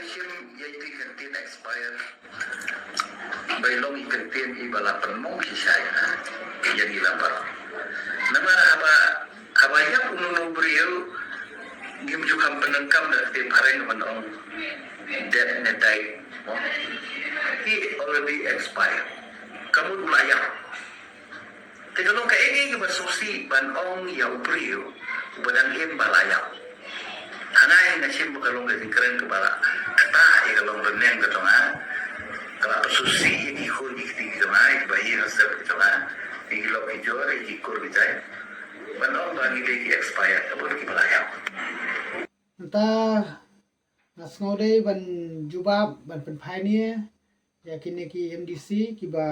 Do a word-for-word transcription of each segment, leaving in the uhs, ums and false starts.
Shim ïa ki kyntien expire. Ba i long i kyntien iba la pynmong shisha ïa ngi la baroh. Namar haba, haba ïap uno uno u briew, ngim ju kham pyndonkam da ka ktien phareng ban ong dead ne died. He already expired. Ka mut u la ïap. Te ka long kaei kaei kaba sngewsih ban ong ïa u briew uba dang im ba la ïap. Hangne nga shim ba ka long ka jingkren kaba la ktah ïa ka long bneng ka jong nga. Ka la pynsngewsih ïa ki khun ki kti ki jong nga, ïa kiba ïeit ha sep ki jong nga, ïa ki lok ki jor, ïa ki kur ki jait. Ban ong ba ngi dei ki expired, ka mut kiba la ïap. Mynta nga sngew dei ban jubab, ban pynphai ne ïa kine ki M D C kiba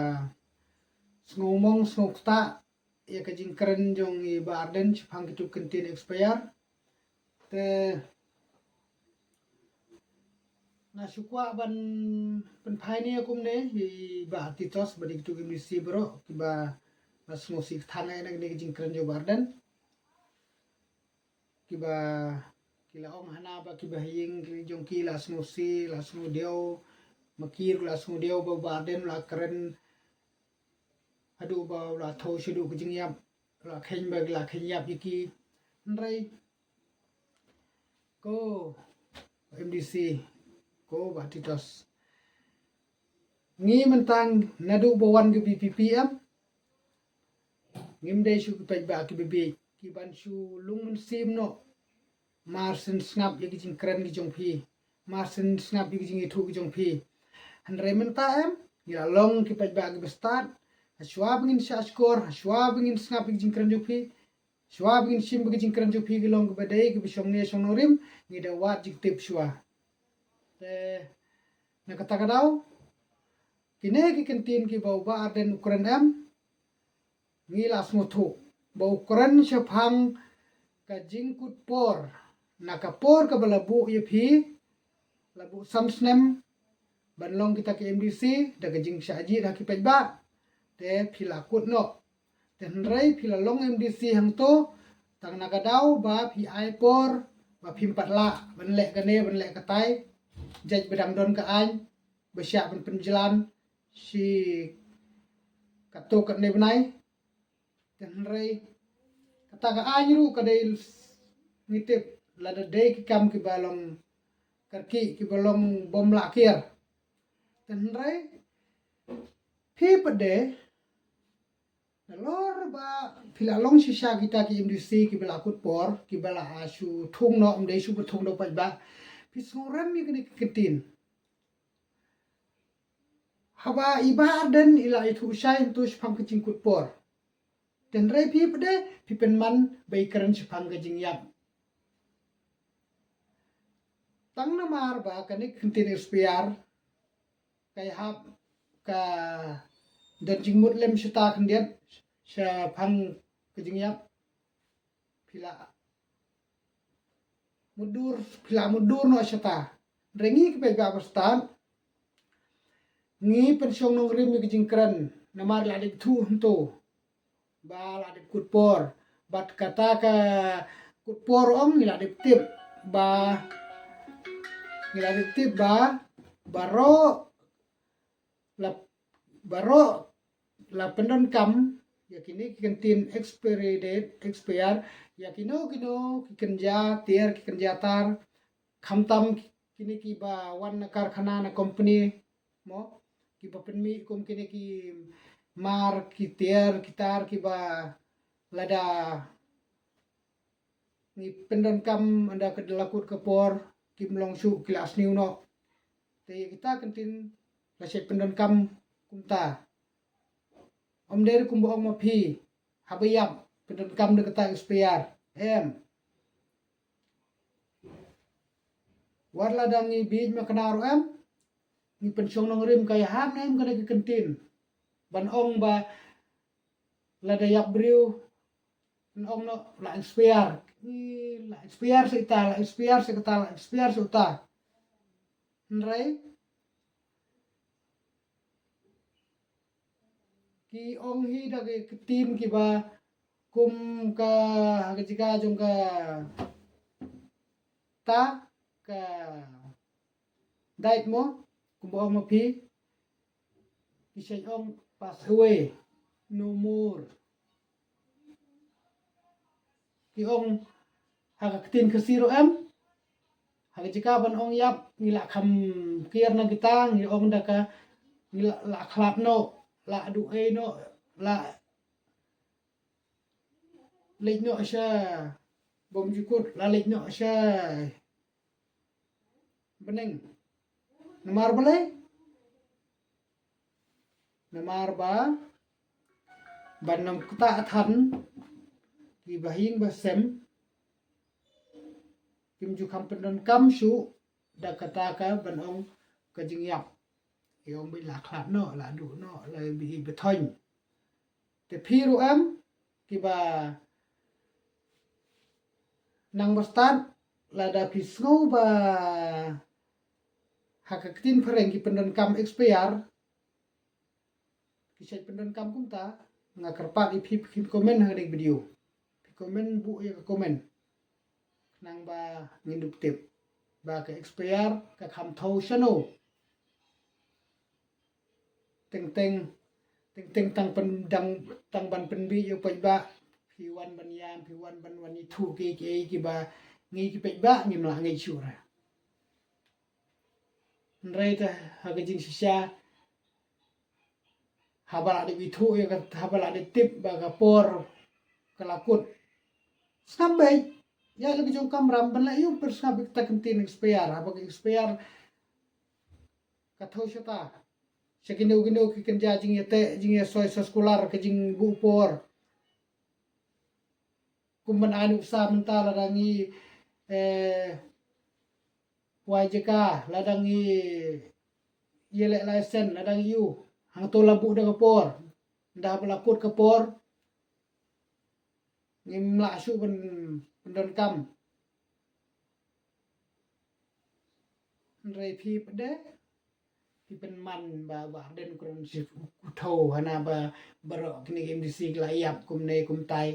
sngew mong sngew ktah ïa ka jingkren jong i Bah Ardent shaphang kitu ki kyntien expire. Te nga shu kwah ban pynphai ne kumne ïa i Bah Titos bad ïa kitu ki M D C baroh kiba, ba sngewsih kthang ïa kane ka jingkren jong Bah Ardent. Kiba, ki la ong hana ba kiba ha ïing ki jong ki la sngewsih, la sngewdiaw, ma ki ruh la sngewdiaw ba u Bah Ardent u la kren haduh ba u la thew shaduh ka jingïap, u la kheiñ ba ki la kheiñ ïap ïa ki. Hynrei ko M D C, ko Bah Titos, ngi mynta naduh ba wan ka V P P em, ngim dei shuh ki paidbah kiba bieit, ki ban shu lung mynsiem noh. Mar shen sngap ïa ki jingkren ki jong phi, mar shen sngap ïa ki jingïathuh ki jong phi. Hynrei mynta em, ngi la long ki paidbah kiba stad. Hashwa ba ngin shah shkor, hashwa ba ngin sngap ïa ki jingkren jong phi, hashwa ba ngin shim ba ki jingkren jong phi ki long kiba dei, kiba shong ne shong nongrim, ngi da wad jingtip shuwa. Te na kata ka daw, kine ki kyntien kiba u Bah Ardent u kren em, ngi la sngewthuh ba u kren shaphang ka jingkut por, na ka por kaba la buh ïa phi, la buh san snem ban long kita ki M D C da ka jingshah jied ha ki paidbah. Te phi la kut noh. Te hynrei phi la long M D C hangto, tang na ka daw ba phi ai por ba phim pat lah ban leh kane ban leh katai, jait ba dang don ka aiñ ba shah ban pynjlan shi katto katne bnai. Te hynrei kata ka aiñ ruh ka dei, ngi tip, lada dei ki kam kiba long kyrkieh, kiba long bym lah kiar. Te hynrei phi pat de, nalor ba phi la long shisha kita ki M D C kiba la kut por, kiba la shu thung noh, ym dei shu ba thung noh paidbah, phi sngewrem ïa kine ki kyntien. Haba i Bah Ardent i la ïathuh shai hangto shaphang ka jingkut por, te hynrei phi pat de phi pynman ba i kren shaphang ka jingïap. Tang namar ba kane ka kyntien expire ka ïahap, ka don jingmut lem shata khyndiat shaphang ka jingïap. Phi la mutdur, phi la mutdur noh shata. Hynrei ngi ki paidbah ba stad, ngi pynshong nongrim ïa ka jingkren namar la dep thuh hangto ba la dep kut por. Bad kata ka kut por ong ngi la dep tip ba, ngi la dep tip ba baroh la, baroh la pyndonkam ïa kine ki kyntien expiry date, expire, ïa kino kino ki kynja tiar, ki kynja tar, khamtam kine kiba wan na karkhana, na company, mo, kiba pynmih kum kine ki mar, ki tiar, ki tar kiba lada ngi pyndonkam ynda ka la kut ka por, kim long shuh, ki la sniew noh. Te kita ki kyntien la shait pyndonkam kumta. Ym dei ruh kumba ong ma phi, haba ïap pyndonkam da kata expire. Em. Wat la dang ngi bieit makna ruh em, ngi pynshong nongrim, ka ïahap ne em kane ka kyntien ban ong ba lada ïap briew, ngi ong noh la expire. Ngi la expire sa ita, la expire sa kata, la expire sa uta. Hynrei ki ong hi da ki ktien kiba kum ka, ha ka jaka jong kata ka Died mo, kumba ong ma phi, ki shait ong pass away, no more. Ki ong ha ka ktien Khasi ruh em, ha ka jaka ban ong ïap, ngi la kham kiar na kita, ngi ong da ka, ngi la, la khlad noh, la duh ei noh, la leit noh sha bymjukut, la leit noh sha bneng. Namar balei? Namar ba ban ym ktah than ki bahaïing bahasem, kim ju kham pyndonkam shuh da kata ka ban ong ka jingïap. Ki ong beit la khlad noh, la duh noh, la bih bthoiñ. Te phi ruh em, kiba nang ba stad, lada phi sngew ba ha ka ktien phareng ki pyndonkam expire, ki shait pyndonkam kumta, nga kyrpad ïa phi, phin comment ha kane ka video. Phi comment, buh ïa ka comment. Khnang ba ngin dup tip ba ka expire ka kham thew shano. Teng teng, teng teng tang pyn, dang, tang ban pynbieit ïa u paidbah, phi wan ban ïam, phi wan ban wan ïathuh kiei kiei kiba ngi ki paidbah ngim lah ngeit shuh ruh. Hynrei te ha ka jingshisha, haba la dep ithuh ïa ka, haba la dep tip ba ka por ka la kut, sngap beit. Ïa la ka jong kamram ban leh ïa u pynsngap ïa kata ka ktien expire, haba ka expire ka thew shata. Sha kino kino ki kynja jingïateh, jingïasoi, soi skollar, ka jingbuh por. Kum ban ai nuksa mynta, lada ngi, eh, wai jaka, lada ngi ïaleh license, lada ngi ïoh, hangto la buh da ka por. Ynda ba la kut ka por, ngim lah shuh ban, ban pyndonkam. Hynrei phi pat de, phi pynman ba, ba Ardent u kren shi u thew, hana ba baroh kine ki M D C ki la ïap kumne kumtai.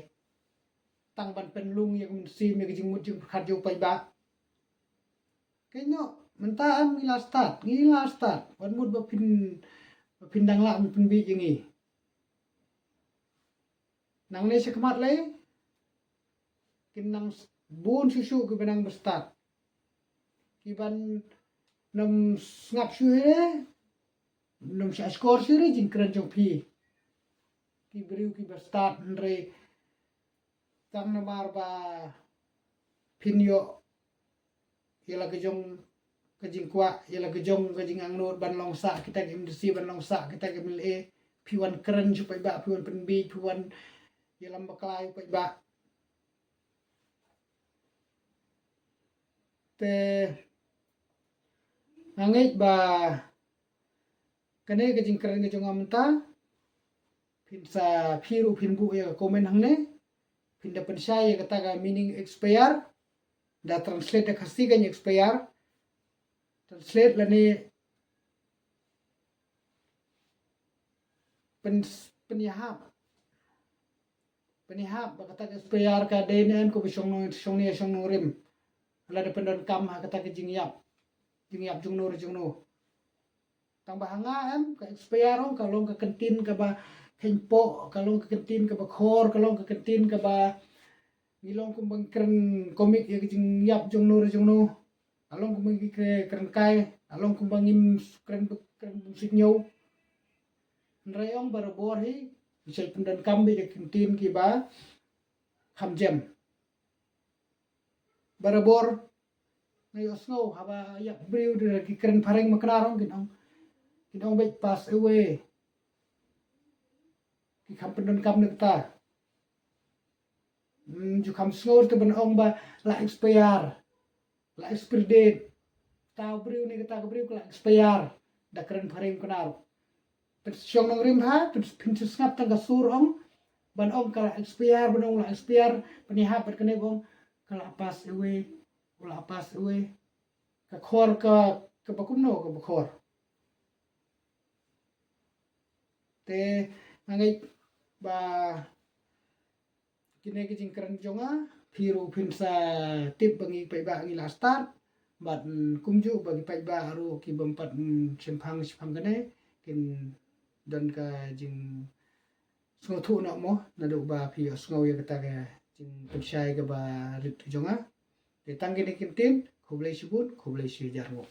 Tang ban pynlong ïa ka mynsiem, ïa ka jingmut jingpyrkhat jong u paidbah. Kynnoh, mynta em ngi la start, ngi la start. Wat mut ba phin, ba phin dang lah ban pynbieit ïa ngi. Nangne sha khmat lei, kin nang s-, bun shuh shuh kiba nang ba start. Kiban nym sngap shuh hi re, nym shah shkor shuh re jingkren jong phi. Ki briew kiba start, hynrei tang namar ba phin ïoh ïa la ka jong ka jingkwah, ïa la ka jong ka jingangnud ban long sah kita ki M D C, ban long sah kita ki M L A, phi wan kren sha u paidbah, phi wan pynbieit, phi wan ïalam bakla ïa u paidbah. Te nga ngeit ba kane ka jingkren ka jong nga mynta, phin sa, phi ruh phin buh ïa ka comment hangne, phin da pynshai ïa kata ka meaning expire, da translate da Khasi kan expire, translate lane pyn, pynïahap. Pynïahap ba kata ka expire ka dei ne em, kaba shong nong, shong ne, shong nongrim. Lada pyndonkam ha kata ka jingïap, jingïap jong no re jong no. Tang ba ha nga em, ka expire hong ka long ka kyntien kaba kheiñpoh, ka long ka kyntien kaba khor, ka long ka kyntien kaba ngi long kumba ngi kren comic ïa ka jingïap jong no re jong no. Ka long kumba ngi kren, kren kai, ka long kumba ngim kren, kren bym suidñiew. Hynrei ong barabor hi, ngi shait pyndonkam beit ïa ki kyntien kiba kham jem. Barabor, nga ïohsngew haba ïa briew da ki kren phareng ma Knar ong, kin ong, kin ong beit pass away. Ki kham pyndonkam na kata. Hmm, ju kham sngew te ban ong ba la expire, la expire date. Kata u briew ne kata ka briew ka la expire, da kren phareng Knar. Pynshong nongrim ha, pyn, pynsngap tang ka sur ong, ban ong ka la expire, ban ong la expire, pynïahap bad kane ba ong ka la pass away, u la pass away. Ka khor ka, kaba kumno kaba khor. Te nga ngeit ba kine ki jingkren jong nga, phi ruh phin sa tip ba ngi paidbah ngi la start. Bad kumjuh ba ki paidbah ruh ki bym pat shemphang shemphang kane kin don ka jing sngewthuh noh mo, naduh ba phi ïoh sngew ïa kata ka jingpynshai kaba rit jong nga. Te tang kine ki ktien, khublei shibun, khublei shihajar nguh.